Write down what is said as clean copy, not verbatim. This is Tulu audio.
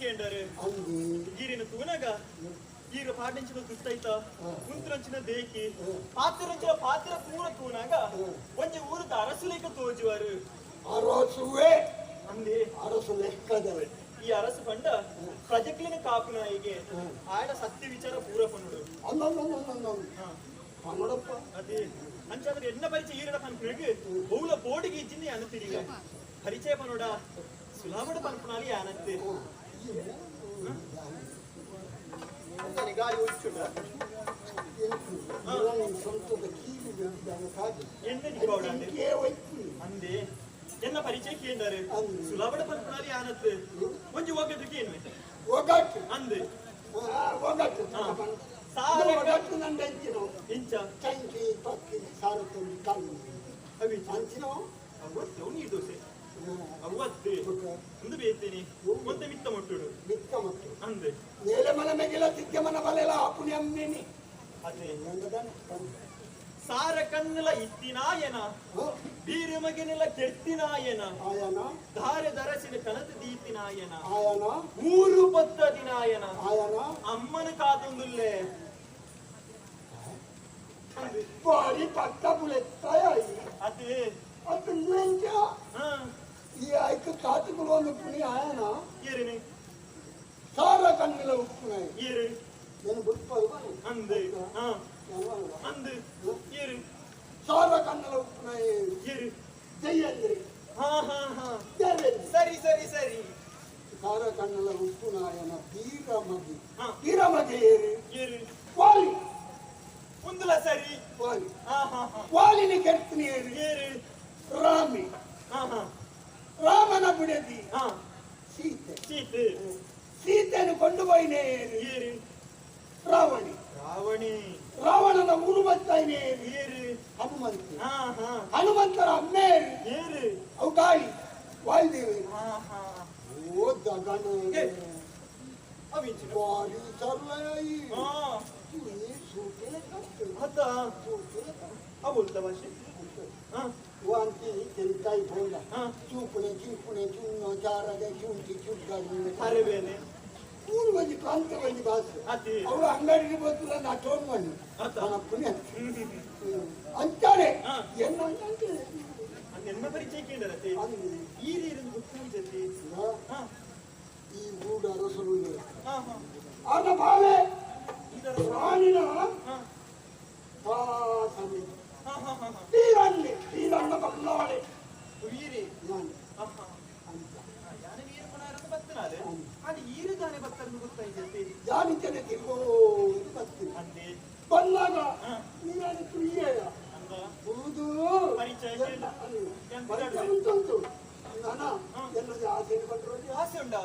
ಕೇಂಡರು. ಅಂದು. ಈರಿನ ತೂನಗ ಈರ ಪಾಟಂಚಿನ ದುತ್ತೈತ, ಕುಂತ್ರಂಚಿನ ದೇಕಿ, ಪಾತ್ರರಂಚಿನ ಪಾತ್ರ ಪೂರ ತೂನಾಗ ಒಂಜಿ ಊರದ ಅರಸುಲೇಕ ತೋಜುವರು. ಅರಸುವೆ. ಅಂದೆ. ಅರಸು ಲೆಕ್ಕದವೆ. ಈ ಅರಸು ಪಂಡ ಪ್ರಜೆಕ್ಲಿನ ಕಾಪುನಾಯಿಗೆ ಆಯಡ ಸತ್ಯ ವಿಚಾರ ಪೂರ ಪನ್ನುಡು. ಅಲ್ಲ. ಪನ್ನಡಪ್ಪ. ಅದೇ, ಅಂಚಾದ್ರೆ ಎನ್ನ ಪರಿಚಯ ಈರಡ ಪನ್ಪುನಗ್ ಬಹುಲ ಬೋಡಿಗೆ ಇಜ್ಜಿನಿ ಅನುತಿರಿಗ ಪರಿಚಯ ಪನೋಡ ಸುಲಾಮಡ ಪನ್ಪುನಾಲಿ ಆನತ್ತೆ. ಗಾಳಿ ಉಚ್ಚುಂಡ. ಸ್ವಂತದ ಕೀಲಿ ಕಾದು. ಎನ್ನ ನಿಕೋಡ. ಅಂದೆ, ಎನ್ನ ಪರಿಚಯ ಕೇಂಡಾರೆ. ಸುಲಾಬಡ ಪನ್ಪುನಾಲಿ ಆನತ್ತೆ, ಒಂಜಿ ಒಗ್ಗಟ್ಟು ಕೇನ್ವೆ. ಒಗ್ಗಟ್ಟು. ಅಂದೆ. ಒಗ್ಗಟ್ಟು. ಸಾರ. ಒಗ್ಗಟ್ಟು ನಂಡ ಇಂಚಿನ. ಇಂಚ. ಚಂಕಿ ಪಕ್ಕಿ ಸಾರತ್ತೊಂದು ಕಾಲು. ಅವಿ. ಅಂಚಿನ. ಅವತ್ತು ನೀರು ದೋಸೆ ಅವತ್ತೆ ಅಂದು ಬೇತೇನೆ ಒಂತೆ ಮಿತ್ತ ಮುಟ್ಟುಡು. ಮಿತ್ತ ಮತ್ತು. ಅಂದೆ. ನೇಲೆ ಮನ ಮೆಗಿಲ ತಿದ್ಯಮನ ಬಲೆಲ ಪುಣ್ಯಮ್ಮಿನಿ. ಅದೇ, ಸಾರ ಕಣ್ಣುಲ ಇತ್ತಿನಾಯನ, ಬೀರು ಮಗನೆಲ್ಲ ಕೆರ್ತಿನಾಯನ, ಆಯನ, ಧಾರೆ ದರಸಿನ ಕನತು ದೀತಿನಾಯನ, ಆಯನ, ಊರು ಪತ್ತ ದಿನಾಯನ, ಆಯನ, ಅಮ್ಮನ ಕಾತೊಂದುಲ್ಲೆ. ಬಾರಿ ಪಟ್ಟ ಬುಲೆತ್ತಾಯ. ಅದೇ. ಅದು ಎಂಚ? ಈ ಐಕು ತಾತುಗಳು ಒಂದು ಪುಣಿ ಆಯನ. ಏರಿನಿ. ಸಾರ ಕಣ್ಣುಲ ಉಪ್ಪುನ. ಏರು. ಏನು ಬುಡ್ಪದು. ಅಂದೆ ಅಂದು ಏರು. ಸಾರ ಕಣ್ಣುಲ ಉಪ್ಪುನ. ಏರು. ಜಯಂದ್ರಿ. ಹಾ ಹಾ ಹಾ. ದೇವೇಂದ್ರ. ಸರಿ ಸರಿ ಸರಿ. ಸಾರ ಕಣ್ಣುಲ ಉಪ್ಪುನಾಯನ ಬೀರಮಗಿ. ಹಾ. ಬೀರಮಗಿ ಏರು. ಏರು. ವಾಲಿ. ಒಂದುಲ ಸರಿ. ವಾಲಿ. ಹಾ ಹಾ ಹಾ. ವಾಲಿನಿ ಕೆಡ್ತೀನಿ ಏರು. ಏರು. ರಾಮಿ. ಹಾ ಹಾ. ರಾಮನ ಬಿಡದಿ. ಹಾ. ಸೀತೆ. ಸೀತೆ. ಸೀತೆಯನ್ನು ಕೊಂಡು போயினே ಏರು. ಏರು. ರಾವಣಿ. ರಾವಣಿ. ರಾವಣನ ಊರು ಬತ್ತಾಯಿನೇ ಏರು. ಏರು. ಹನುಮಂತ. ಹಾ ಹಾ. ಹನುಮಂತರ ಅಮ್ಮೇರು. ಏರು. ಅವು ಗಾಳಿ ವಾಯುದೇವರು. ಹಾ ಹಾ. ಓ ದಗನ. ಏ. ಅವಿಂಚಿನ. ಬಾರಿ ಸರ್ಲಯ. ಹಾ. ಸೂಟಿನ ಕಟ್ಟು. ಅತ್ತ. ಸೂಟಿನ ಕಟ್ಟು. ಅವಲ್ತ ಭಾಷೆ ಹಾ. ವಾಂತಿ ತೆಂತಾಯಿ ಬೋಂಡ. ಹಾ. ಚೂಪುಣೆ ಚಿಂಪುಣೆ ಚುಣ್ಣು ಚಾರದೆ ಚುಂಟಿ ಚುಡ್ಗಾಡಿ. ಅರೆ ಬೇನೆ. ಊರು ಬಂದು ಪ್ರಾಂತ ಬಂದು ಭಾಷೆ. ಅತಿ. ಅವಳು ಅಂಗಡಿಗೆ ಗೊತ್ತಿಲ್ಲ ನಾ ಟೋನ್ ಮಾಡಿ. ಅತ್ತ. ನನ್ನ ಪುಣ್ಯ ಅಂತಾನೆ. ಹಾ. ಎನ್ನ ಅಂತೆ. ಎನ್ನ ಪರಿಚಯ ಕೇಳರತೆ. ಅಂದು. ಈರೇರನ್ನು ಗೊತ್ತಾಗಿ ಜೊತೆ. ಹಾ. ಈ ಊಡ ಅರಸರು. ಹಾ ಹಾ. ಆರ್ನ ಬಾವೆ. ಇದರ. ರಾಣಿನ. ಹಾ. ಪಾಸನೆ. ಹಾ ಹಾ ಹಾ ಹಾ. ವೀರಣ್ಣೆ ವೀರಣ್ಣ ಬಲ್ಲಾಳೆ. ವೀರೆ. ನಾನು. ಹಾ ಹಾ. ಅಂತ. ಯಾನ ವೀರ ಪುನಾರನ್ನು ಬತ್ತನಾರೆ ಅದು ಈರು ತಾನೆ ಬತ್ತರನ್ನು ಗೊತ್ತಾಯ್ತಂತೆ. ಯಾನಿಂಚನೆ ತಿರುಗೋ ಬರ್ತೀನಿ. ಅಂದೆ. ಬಂದಾಗ ಹಾ. ನೀನು ಪ್ರಿಯಯ. ಅಂದ. ಹೌದು. ಪರಿಚಯ ಎಲ್ಲ ಕೇಳು. ಅಲ್ಲಿ. ಎಂತ ಪರಿಚಯ ನಡುವೆ? ಉಂಟುಂಟು ನಾನ. ಹಾ. ಎಲ್ಲದ ಆಸೆ ಬಂದ್ರು. ಆಸೆ ಉಂಟಾ?